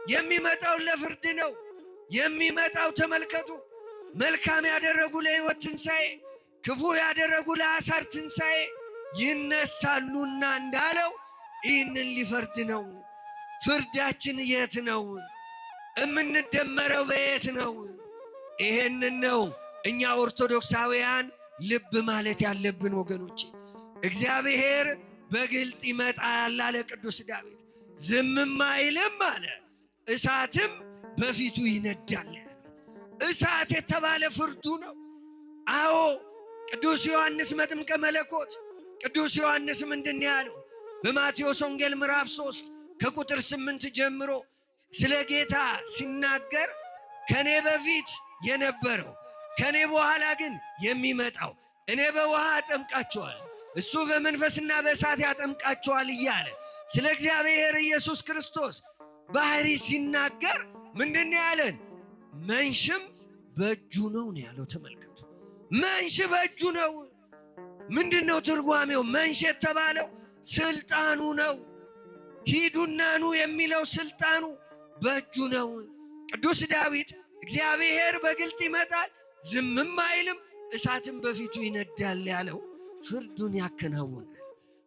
የሚመጣውን ለፍርድ ነው የሚመጣው። ተመልከቱ፣ መልካም ያደረጉ ለሕይወት ትንሣኤ፣ ክፉ ያደረጉ ለአሳር ትንሣኤ ይነሳሉና እንዳለው ይህንን ሊፈርድ ነው። ፍርዳችን የት ነው? እምንደመረው በየት ነው? ይሄንን ነው እኛ ኦርቶዶክሳውያን ልብ ማለት ያለብን ወገኖቼ። እግዚአብሔር በግልጥ ይመጣል አለ ቅዱስ ዳዊት፣ ዝምም አይልም አለ፣ እሳትም በፊቱ ይነዳል። እሳት የተባለ ፍርዱ ነው። አዎ ቅዱስ ዮሐንስ መጥምቀ መለኮት ቅዱስ ዮሐንስ ምንድን ያለው? በማቴዎስ ወንጌል ምዕራፍ 3 ከቁጥር 8 ጀምሮ ስለ ጌታ ሲናገር ከኔ በፊት የነበረው ከኔ በኋላ ግን የሚመጣው እኔ በውሃ አጠምቃቸዋል፣ እሱ በመንፈስና በእሳት ያጠምቃቸዋል እያለ ስለ እግዚአብሔር ኢየሱስ ክርስቶስ ባህሪ ሲናገር ምንድን ያለን? መንሽም በእጁ ነው ነው ያለው። ተመልከቱ፣ መንሽ በእጁ ነው። ምንድን ነው ትርጓሜው? መንሽ የተባለው ስልጣኑ ነው። ሂዱና ኑ የሚለው ስልጣኑ በእጁ ነው። ቅዱስ ዳዊት እግዚአብሔር በግልጥ ይመጣል፣ ዝምም አይልም፣ እሳትም በፊቱ ይነዳል ያለው ፍርዱን ያከናውናል።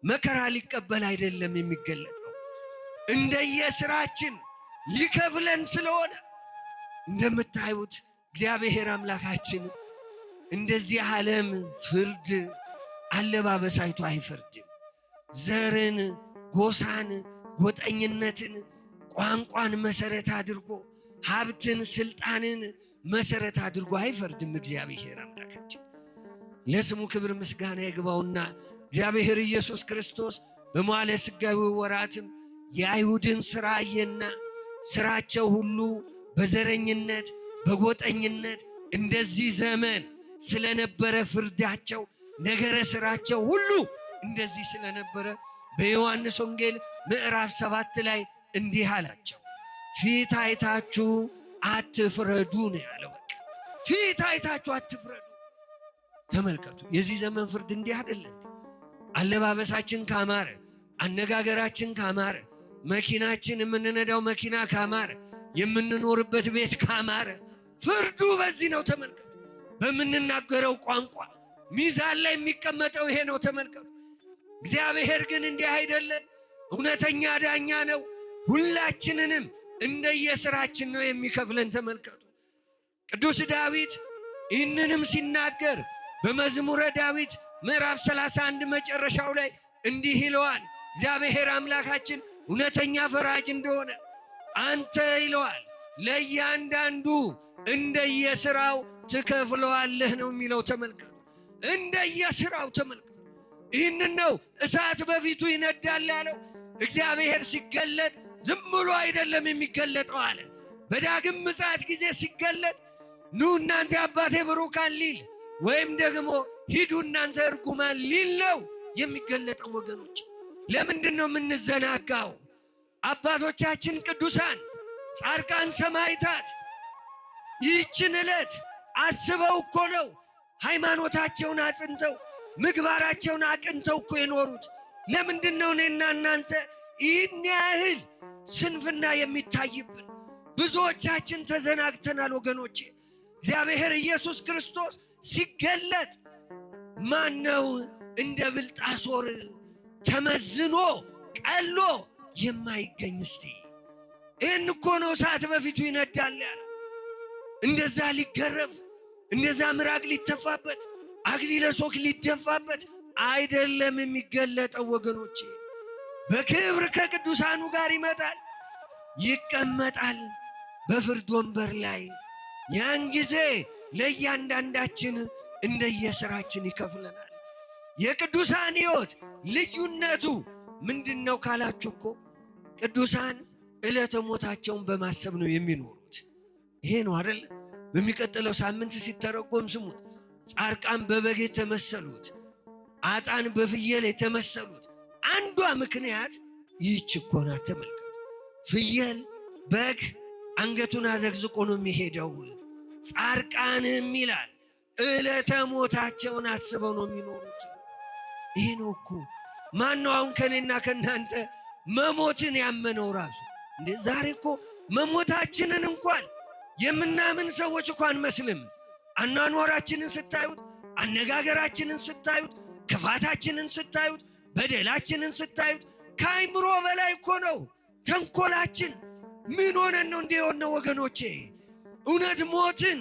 መከራ ሊቀበል አይደለም የሚገለጠው፣ እንደየስራችን ሊከፍለን ስለሆነ። እንደምታዩት እግዚአብሔር አምላካችን እንደዚህ ዓለም ፍርድ አለባበስ አይቶ አይፈርድም። ዘርን፣ ጎሳን፣ ጎጠኝነትን፣ ቋንቋን መሰረት አድርጎ ሀብትን፣ ስልጣንን መሰረት አድርጎ አይፈርድም እግዚአብሔር አምላካችን። ለስሙ ክብር ምስጋና ይግባውና እግዚአብሔር ኢየሱስ ክርስቶስ በመዋዕለ ሥጋዌው ወራትም የአይሁድን ሥራ አየና ስራቸው ሁሉ በዘረኝነት በጎጠኝነት እንደዚህ ዘመን ስለነበረ ፍርዳቸው ነገረ ስራቸው ሁሉ እንደዚህ ስለነበረ በዮሐንስ ወንጌል ምዕራፍ 7 ላይ እንዲህ አላቸው፣ ፊት አይታችሁ አትፍረዱ ነው ያለው። በቃ ፊት አይታችሁ አትፍረዱ። ተመልከቱ፣ የዚህ ዘመን ፍርድ እንዲህ አይደለም። አለባበሳችን ካማረ፣ አነጋገራችን ካማረ፣ መኪናችን የምንነዳው መኪና ካማረ፣ የምንኖርበት ቤት ካማረ፣ ፍርዱ በዚህ ነው። ተመልከቱ፣ በምንናገረው ቋንቋ ሚዛን ላይ የሚቀመጠው ይሄ ነው። ተመልከቱ። እግዚአብሔር ግን እንዲህ አይደለም። እውነተኛ ዳኛ ነው። ሁላችንንም እንደየስራችን ነው የሚከፍለን። ተመልከቱ። ቅዱስ ዳዊት ይህንንም ሲናገር በመዝሙረ ዳዊት ምዕራፍ 31 መጨረሻው ላይ እንዲህ ይለዋል። እግዚአብሔር አምላካችን እውነተኛ ፈራጅ እንደሆነ አንተ ይለዋል ለእያንዳንዱ እንደየስራው ትከፍለዋለህ ነው የሚለው። ተመልከቱ፣ እንደየስራው ተመልከቱ። ይህንን ነው እሳት በፊቱ ይነዳል ያለው። እግዚአብሔር ሲገለጥ ዝም ብሎ አይደለም የሚገለጠው አለ። በዳግም ምጽአት ጊዜ ሲገለጥ ኑ እናንተ አባቴ ብሩካን ሊል ወይም ደግሞ ሂዱ እናንተ እርጉማን ሊል ነው የሚገለጠው። ወገኖች ለምንድን ነው የምንዘናጋው? አባቶቻችን ቅዱሳን ጻድቃን፣ ሰማዕታት ይህችን ዕለት አስበው እኮ ነው ሃይማኖታቸውን አጽንተው ምግባራቸውን አቅንተው እኮ የኖሩት። ለምንድን ነው እኔና እናንተ ይህን ያህል ስንፍና የሚታይብን? ብዙዎቻችን ተዘናግተናል ወገኖቼ። እግዚአብሔር ኢየሱስ ክርስቶስ ሲገለጥ ማን ነው እንደ ብልጣሶር ተመዝኖ ቀሎ የማይገኝ? እስቲ ይህን እኮ ነው እሳት በፊቱ ይነዳል ያለው። እንደዛ ሊገረፍ፣ እንደዛ ምራቅ ሊተፋበት፣ አክሊለ ሦክ ሊደፋበት አይደለም የሚገለጠው ወገኖቼ። በክብር ከቅዱሳኑ ጋር ይመጣል፣ ይቀመጣል በፍርድ ወንበር ላይ። ያን ጊዜ ለእያንዳንዳችን እንደየሥራችን ይከፍለናል። የቅዱሳን ሕይወት ልዩነቱ ምንድን ነው ካላችሁ እኮ ቅዱሳን ዕለተ ሞታቸውን በማሰብ ነው የሚኖሩት። ይሄ ነው አይደል? በሚቀጥለው ሳምንት ሲተረጎም ስሙት። ጻድቃን በበግ የተመሰሉት፣ አጣን በፍየል የተመሰሉት አንዷ ምክንያት ይህች እኮ ናት። ተመልከቱ። ፍየል በግ አንገቱን አዘግዝቆ ነው የሚሄደው። ጻድቃንም ይላል ዕለተ ሞታቸውን አስበው ነው የሚኖሩት። ይሄ ነው እኮ። ማን ነው አሁን ከኔና ከእናንተ መሞትን ያመነው ራሱ? እንዴ ዛሬ እኮ መሞታችንን እንኳን የምናምን ሰዎች እኮ አንመስልም። አኗኗራችንን ስታዩት፣ አነጋገራችንን ስታዩት፣ ክፋታችንን ስታዩት፣ በደላችንን ስታዩት ከአይምሮ በላይ እኮ ነው ተንኮላችን። ምን ሆነን ነው እንዲህ የሆነው ወገኖቼ? እውነት ሞትን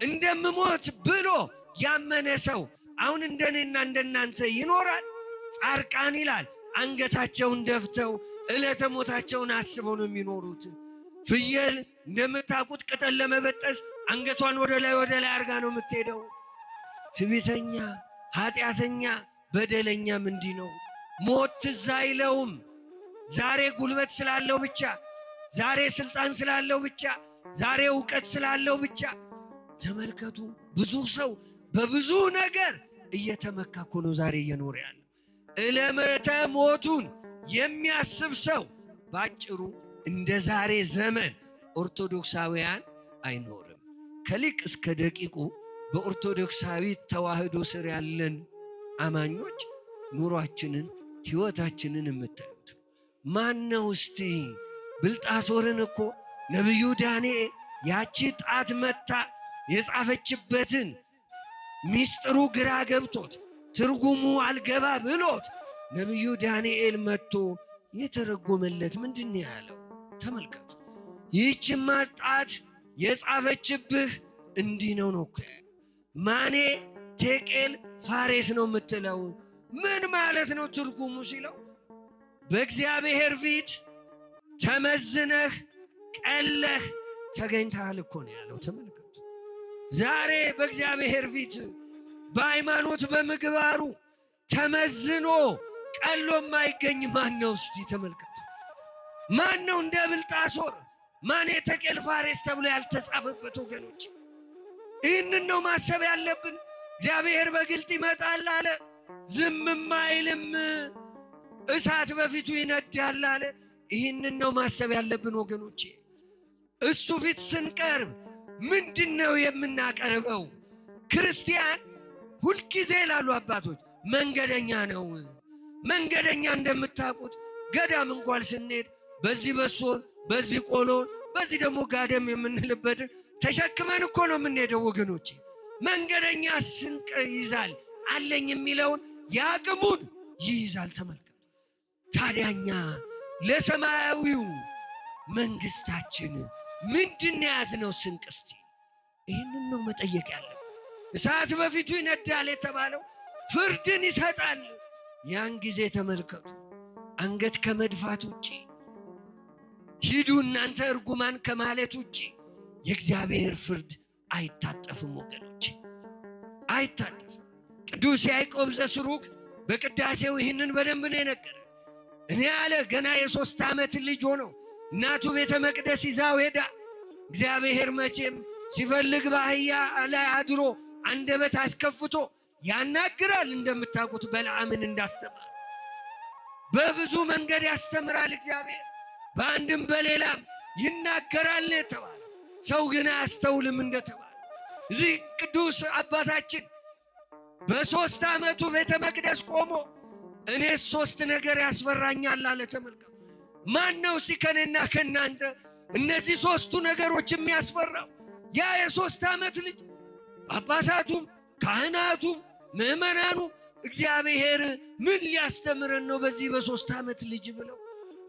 እንደምሞት ብሎ ያመነ ሰው አሁን እንደኔና እንደናንተ ይኖራል? ጻድቃን ይላል አንገታቸውን ደፍተው ዕለተ ሞታቸውን አስበው ነው የሚኖሩት። ፍየል እንደምታውቁት ቅጠል ለመበጠስ አንገቷን ወደ ላይ ወደ ላይ አርጋ ነው የምትሄደው። ትዕቢተኛ፣ ኃጢአተኛ፣ በደለኛም እንዲህ ነው። ሞት ትዝ አይለውም። ዛሬ ጉልበት ስላለው ብቻ፣ ዛሬ ስልጣን ስላለው ብቻ፣ ዛሬ እውቀት ስላለው ብቻ። ተመልከቱ፣ ብዙ ሰው በብዙ ነገር እየተመካ እኮ ነው ዛሬ እየኖረ ያለው። ዕለተ ሞቱን የሚያስብ ሰው ባጭሩ እንደ ዛሬ ዘመን ኦርቶዶክሳውያን አይኖርም። ከሊቅ እስከ ደቂቁ በኦርቶዶክሳዊ ተዋህዶ ስር ያለን አማኞች ኑሯችንን ሕይወታችንን የምታዩት ማን ነው? እስቲ ብልጣሶርን እኮ ነቢዩ ዳንኤል ያቺ ጣት መታ የጻፈችበትን ሚስጥሩ ግራ ገብቶት ትርጉሙ አልገባ ብሎት ነቢዩ ዳንኤል መጥቶ የተረጎመለት ምንድን ነው ያለው? ተመልከቱ። ይህችማ ጣት የጻፈችብህ እንዲህ ነው ነው እኮ ያለው። ማኔ ቴቄል ፋሬስ ነው የምትለው ምን ማለት ነው ትርጉሙ ሲለው፣ በእግዚአብሔር ፊት ተመዝነህ ቀለህ ተገኝተሃል እኮ ነው ያለው። ተመልከቱ። ዛሬ በእግዚአብሔር ፊት በሃይማኖት በምግባሩ ተመዝኖ ቀሎ የማይገኝ ማን ነው? እስቲ ተመልከቱ። ማን ነው እንደ ብልጣሶር ማን ቴቄል ፋሬስ ተብሎ ያልተጻፈበት? ወገኖች ይህንን ነው ማሰብ ያለብን። እግዚአብሔር በግልጥ ይመጣል አለ፣ ዝምም አይልም፣ እሳት በፊቱ ይነዳል አለ። ይህንን ነው ማሰብ ያለብን ወገኖቼ። እሱ ፊት ስንቀርብ ምንድን ነው የምናቀርበው? ክርስቲያን ሁልጊዜ ላሉ አባቶች መንገደኛ ነው። መንገደኛ እንደምታውቁት ገዳም እንኳን ስንሄድ በዚህ በሶን፣ በዚህ ቆሎን፣ በዚህ ደግሞ ጋደም የምንልበትን ተሸክመን እኮ ነው የምንሄደው ወገኖቼ። መንገደኛ ስንቅ ይይዛል፣ አለኝ የሚለውን የአቅሙን ይይዛል። ተመልከቱ። ታዲያኛ ለሰማያዊው መንግስታችን ምንድን የያዝነው ስንቅ? እስቲ ይህንን ነው መጠየቅ ያለብን። እሳት በፊቱ ይነዳል የተባለው ፍርድን ይሰጣል። ያን ጊዜ ተመልከቱ፣ አንገት ከመድፋት ውጪ፣ ሂዱ እናንተ እርጉማን ከማለት ውጪ የእግዚአብሔር ፍርድ አይታጠፍም ወገኖች፣ አይታጠፍም። ቅዱስ ያዕቆብ ዘስሩግ በቅዳሴው ይህንን በደንብ ነው የነገረ። እኔ አለ ገና የ3 ዓመት ልጅ ሆኖ እናቱ ቤተ መቅደስ ይዛው ሄዳ፣ እግዚአብሔር መቼም ሲፈልግ በአህያ ላይ አድሮ አንደበት አስከፍቶ ያናግራል። እንደምታውቁት በለዓምን እንዳስተማር በብዙ መንገድ ያስተምራል እግዚአብሔር፣ በአንድም በሌላም ይናገራል የተባለ ሰው ግን አያስተውልም እንደተባለ እዚህ ቅዱስ አባታችን በ3 ዓመቱ ቤተ መቅደስ ቆሞ እኔ 3 ነገር ያስፈራኛል አለ። ተመልከቱ። ማን ነው እስቲ ከኔና ከናንተ እነዚህ 3ቱ ነገሮች የሚያስፈራው? ያ የ3 ዓመት ልጅ ጳጳሳቱም ካህናቱም ምዕመናኑም እግዚአብሔር ምን ሊያስተምረን ነው በዚህ በ3 ዓመት ልጅ ብለው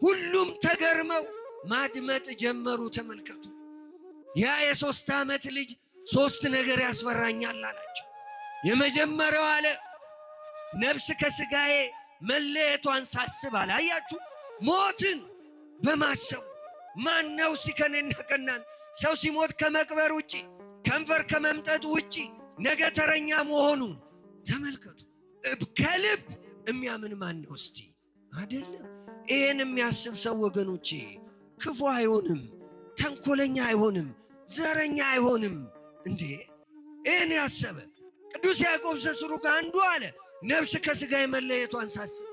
ሁሉም ተገርመው ማድመጥ ጀመሩ። ተመልከቱ፣ ያ የ3 ዓመት ልጅ 3 ነገር ያስፈራኛል አላቸው። የመጀመሪያው አለ ነፍስ ከስጋዬ መለየቷን ሳስብ አለ። አያችሁ፣ ሞትን በማሰብ ማን ነው ሲከነና ከናን ሰው ሲሞት ከመቅበር ውጪ ከንፈር ከመምጠጥ ውጪ ነገ ተረኛ መሆኑን ተመልከቱ። ከልብ የሚያምን ማን ነው እስቲ? አይደለም። ይሄን የሚያስብ ሰው ወገኖቼ ክፉ አይሆንም፣ ተንኮለኛ አይሆንም፣ ዘረኛ አይሆንም። እንዴ ይሄን ያሰበ ቅዱስ ያዕቆብ ዘስሩግ አንዱ አለ ነፍስ ከስጋዬ መለየቷን ሳስብ።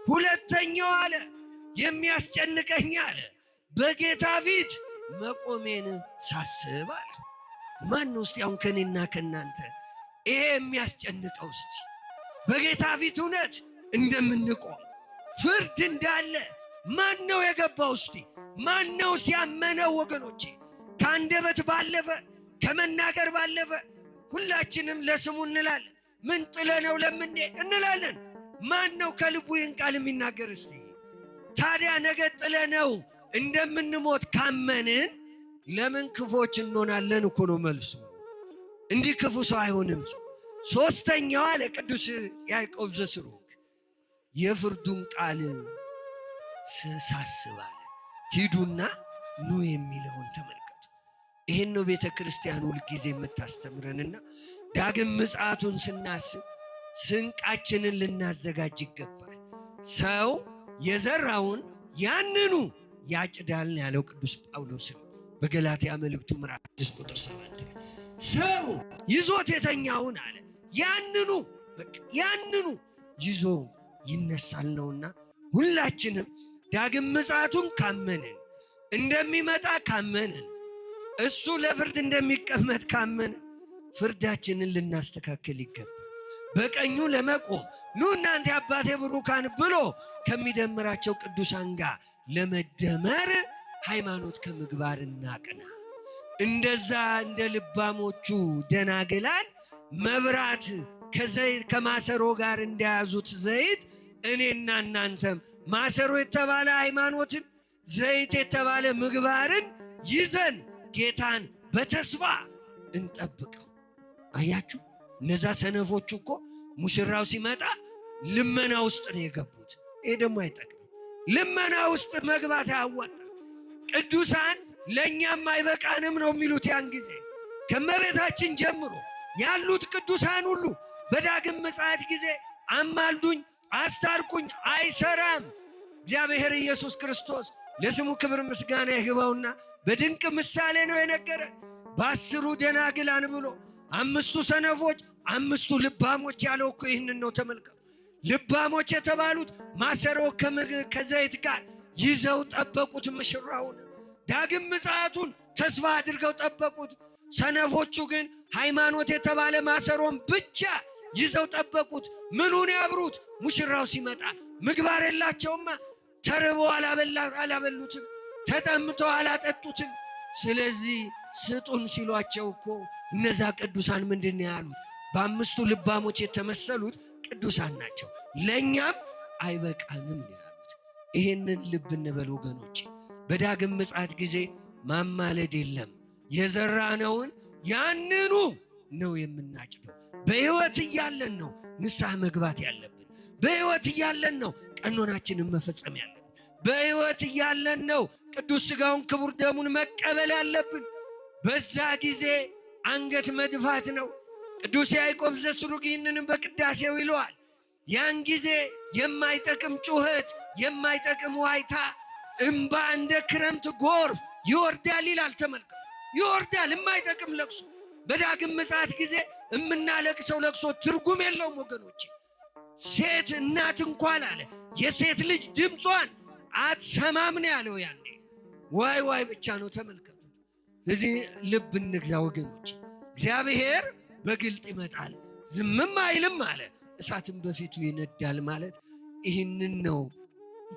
ሁለተኛው አለ የሚያስጨንቀኝ አለ በጌታ ፊት መቆሜን ሳስብ አለ። ማን ነው እስቲ አሁን ከኔና ከናንተ ይሄ የሚያስጨንቀው? እስቲ በጌታ ፊት እውነት እንደምንቆም ፍርድ እንዳለ ማን ነው የገባው? እስቲ ማን ነው ሲያመነው? ወገኖቼ ከአንደበት ባለፈ ከመናገር ባለፈ ሁላችንም ለስሙ እንላለን። ምን ጥለነው ለምንሄድ እንላለን። ማን ነው ከልቡ ይህን ቃል የሚናገር እስቲ? ታዲያ ነገ ጥለነው እንደምንሞት ካመንን ለምን ክፎች እንሆናለን እኮ ነው መልሱ። እንዲህ ክፉ ሰው አይሆንም ሰው። ሶስተኛው አለ ቅዱስ ያዕቆብ ዘስሩግ የፍርዱን ቃል ሳስብ አለ። ሂዱና ኑ የሚለውን ተመልከቱ። ይሄን ነው ቤተክርስቲያን ሁል ጊዜ የምታስተምረንና ዳግም ምጽአቱን ስናስብ ስንቃችንን ልናዘጋጅ ይገባል። ሰው የዘራውን ያንኑ ያጭዳል ያለው ቅዱስ ጳውሎስ በገላትያ መልእክቱ ምዕራፍ 6 ቁጥር 7 ላይ ሰው ይዞት የተኛውን አለ ያንኑ በቃ ያንኑ ይዞ ይነሳል ነውና ሁላችንም ዳግም ምጽአቱን ካመንን እንደሚመጣ ካመንን እሱ ለፍርድ እንደሚቀመጥ ካመንን ፍርዳችንን ልናስተካክል ይገባል። በቀኙ ለመቆም ኑ እናንተ አባቴ ብሩካን ብሎ ከሚደምራቸው ቅዱሳን ጋር ለመደመር ሃይማኖት ከምግባር እናቅና። እንደዛ እንደ ልባሞቹ ደናግላን መብራት ከዘይት ከማሰሮ ጋር እንደያዙት ዘይት እኔና እናንተም ማሰሮ የተባለ ሃይማኖትን ዘይት የተባለ ምግባርን ይዘን ጌታን በተስፋ እንጠብቀው። አያችሁ፣ እነዛ ሰነፎቹ እኮ ሙሽራው ሲመጣ ልመና ውስጥ ነው የገቡት። ይሄ ደግሞ አይጠቅምም። ልመና ውስጥ መግባት አያዋጣም። ቅዱሳን ለኛም አይበቃንም ነው የሚሉት። ያን ጊዜ ከመቤታችን ጀምሮ ያሉት ቅዱሳን ሁሉ በዳግም ምጽአት ጊዜ አማልዱኝ፣ አስታርቁኝ አይሰራም። እግዚአብሔር ኢየሱስ ክርስቶስ ለስሙ ክብር ምስጋና ይግባውና በድንቅ ምሳሌ ነው የነገረ። በ10 ደናግላን ብሎ 5 ሰነፎች 5 ልባሞች ያለው እኮ ይህንን ነው። ተመልከቱ። ልባሞች የተባሉት ማሰሮ ከዘይት ጋር ይዘው ጠበቁት ሙሽራውን። ዳግም ምጽአቱን ተስፋ አድርገው ጠበቁት። ሰነፎቹ ግን ሃይማኖት የተባለ ማሰሮን ብቻ ይዘው ጠበቁት። ምኑን ያብሩት? ሙሽራው ሲመጣ ምግባር የላቸውማ። ተርበው አላበሉትም፣ ተጠምተው አላጠጡትም። ስለዚህ ስጡን ሲሏቸው እኮ እነዛ ቅዱሳን ምንድነው ያሉት? በ5 ልባሞች የተመሰሉት ቅዱሳን ናቸው። ለኛም አይበቃንም ነው ያሉት። ይሄንን ልብ እንበል ወገኖቼ። በዳግም ምጽአት ጊዜ ማማለድ የለም። የዘራነውን ያንኑ ነው የምናጭደው። በሕይወት እያለን ነው ንስሐ መግባት ያለብን። በሕይወት እያለን ነው ቀኖናችንን መፈጸም ያለብን። በሕይወት እያለን ነው ቅዱስ ሥጋውን ክቡር ደሙን መቀበል ያለብን። በዛ ጊዜ አንገት መድፋት ነው። ቅዱስ ያዕቆብ ዘስሩግ ይህንንም በቅዳሴው ይለዋል። ያን ጊዜ የማይጠቅም ጩኸት፣ የማይጠቅም ዋይታ፣ እምባ እንደ ክረምት ጎርፍ ይወርዳል ይላል። ተመልከቱ፣ ይወርዳል። የማይጠቅም ለቅሶ በዳግም ምጽአት ጊዜ እምናለቅሰው ለቅሶ ትርጉም የለውም ወገኖቼ። ሴት እናት እንኳን አለ የሴት ልጅ ድምጿን አትሰማም ነው ያለው። ያኔ ዋይ ዋይ ብቻ ነው። ተመልከቱት። እዚህ ልብ እንግዛ ወገኖቼ። እግዚአብሔር በግልጥ ይመጣል ዝምም አይልም አለ፣ እሳትም በፊቱ ይነዳል ማለት ይህንን ነው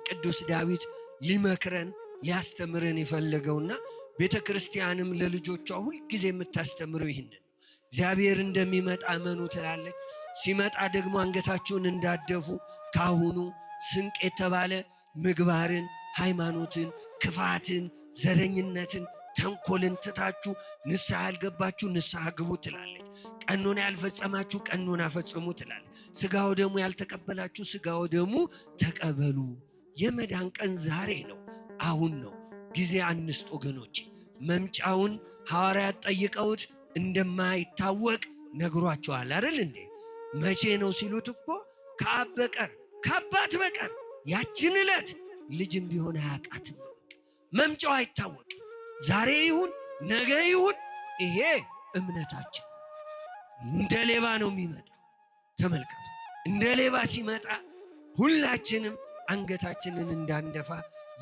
ቅዱስ ዳዊት ሊመክረን ሊያስተምረን የፈለገውና ቤተ ክርስቲያንም ለልጆቿ ሁልጊዜ የምታስተምረው ይህንን ነው። እግዚአብሔር እንደሚመጣ እመኑ ትላለች። ሲመጣ ደግሞ አንገታችሁን እንዳደፉ ካሁኑ ስንቅ የተባለ ምግባርን፣ ሃይማኖትን፣ ክፋትን፣ ዘረኝነትን፣ ተንኮልን ትታችሁ ንስሐ ያልገባችሁ ንስሐ ግቡ ትላለች። ቀኖና ያልፈጸማችሁ ቀኖና ፈጽሙ ትላለች። ሥጋ ወደሙ ያልተቀበላችሁ ሥጋ ወደሙ ተቀበሉ። የመዳን ቀን ዛሬ ነው፣ አሁን ነው። ጊዜ አንስጥ ወገኖቼ። መምጫውን ሐዋርያት ጠይቀውት እንደማይታወቅ ነግሯቸዋል። አይደል እንዴ? መቼ ነው ሲሉት እኮ ከአብ በቀር ከአባት በቀር ያችን ዕለት ልጅም ቢሆን አያውቃትም ነው። በቃ መምጫው አይታወቅም። ዛሬ ይሁን ነገ ይሁን ይሄ እምነታችን። እንደ ሌባ ነው የሚመጣው። ተመልከቱ፣ እንደ ሌባ ሲመጣ ሁላችንም አንገታችንን እንዳንደፋ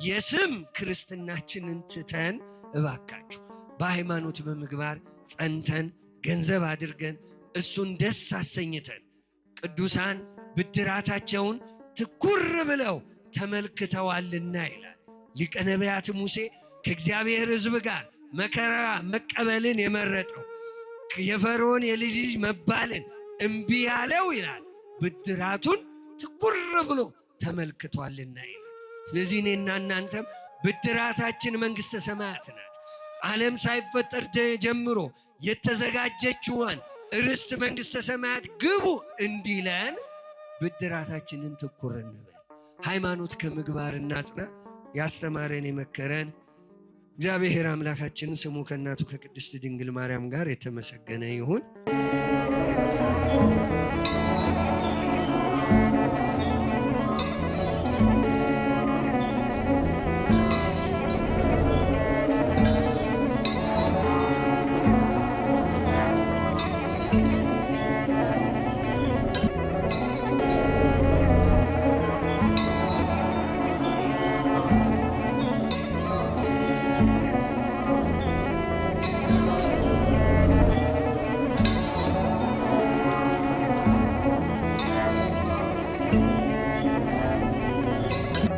የስም ክርስትናችንን ትተን እባካችሁ በሃይማኖት በምግባር ጸንተን ገንዘብ አድርገን እሱን ደስ አሰኝተን ቅዱሳን ብድራታቸውን ትኩር ብለው ተመልክተዋልና ይላል ሊቀ ነቢያት ሙሴ። ከእግዚአብሔር ሕዝብ ጋር መከራ መቀበልን የመረጠው፣ የፈርዖን የልጅ ልጅ መባልን እምቢ ያለው ይላል ብድራቱን ትኩር ብሎ ተመልክቷልና ይላል። ስለዚህ እኔና እናንተም ብድራታችን መንግሥተ ሰማያት ናት። ዓለም ሳይፈጠር ጀምሮ የተዘጋጀችዋን ርስት መንግሥተ ሰማያት ግቡ እንዲለን ብድራታችንን ትኩር እንበል። ሃይማኖት ከምግባር እናጽና። ያስተማረን የመከረን እግዚአብሔር አምላካችን ስሙ ከእናቱ ከቅድስት ድንግል ማርያም ጋር የተመሰገነ ይሁን።